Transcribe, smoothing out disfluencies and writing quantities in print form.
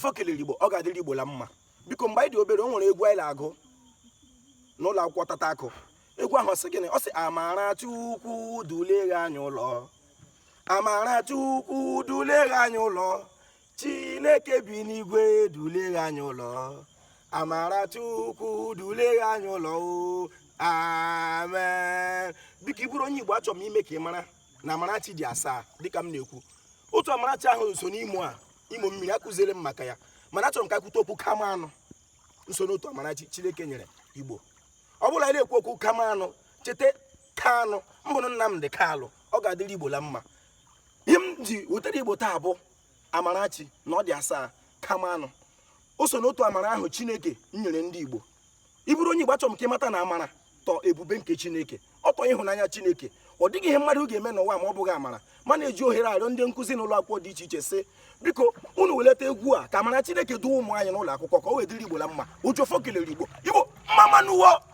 Ọfọ kelere Igbo, ọ ga-adịrị Igbo la mma. Biko, mgbe anyị dị obere, o nwere egwu anyị na-agụ n'ụlọ akwụkwọ tata akụ. Egwu ahụ, ọ sị gịnị? Ọ sị, "Amara Chukwu duleghe anyị ụlọ, amara Chukwu duleghe anyị ụlọ, Chineke bi n'igwe duleghe anyị ụlọ, amara Chukwu duleghe anyị ụlọ o, amen." Biko, ị bụrụ onye Igbo, achọrọ m ime ka ị mara na amarachi dị asaa. Dịka m na-ekwu, otu amarachi ahụ so n'imo a, imo mmiri akụziere m maka ya, mana achọrọ m ka kwute okwu kama anụ nso n'otu amarachi Chineke nyere Igbo. Ọ bụla anyị na-ekwu okwu kama anụ, cheta Kanụ mbụrụ Nnamdị Kalụ. Ọ ga-adịrị Igbo la mma. Ihe m ji wetara Igbo taa bụ amarachi na ọ dị asaa. Kama anụ o so n'otu amara ahụ Chineke nyere ndị Igbo. Ị bụrụ onye Igbo, achọrọ m ka ị mata na amara tọ ebube nke Chineke, ọ tọ ịhụnanya Chineke. Ọ dịghị ihe mmadụ ga-eme n'ụwa ma ọ bụghị amara. Mana eji ohere arịọ ndị nkụzi n'ụlọ akwụkwọ dị iche iche, sị biko, unu weleta egwu a ka amara Chineke duo ụmụ anyị n'ụlọ akwụkwọ, ka o wee dịrị Igbo la mma. Ojiọfọ kelere Igbo. Igbo, mma mma nụ wo.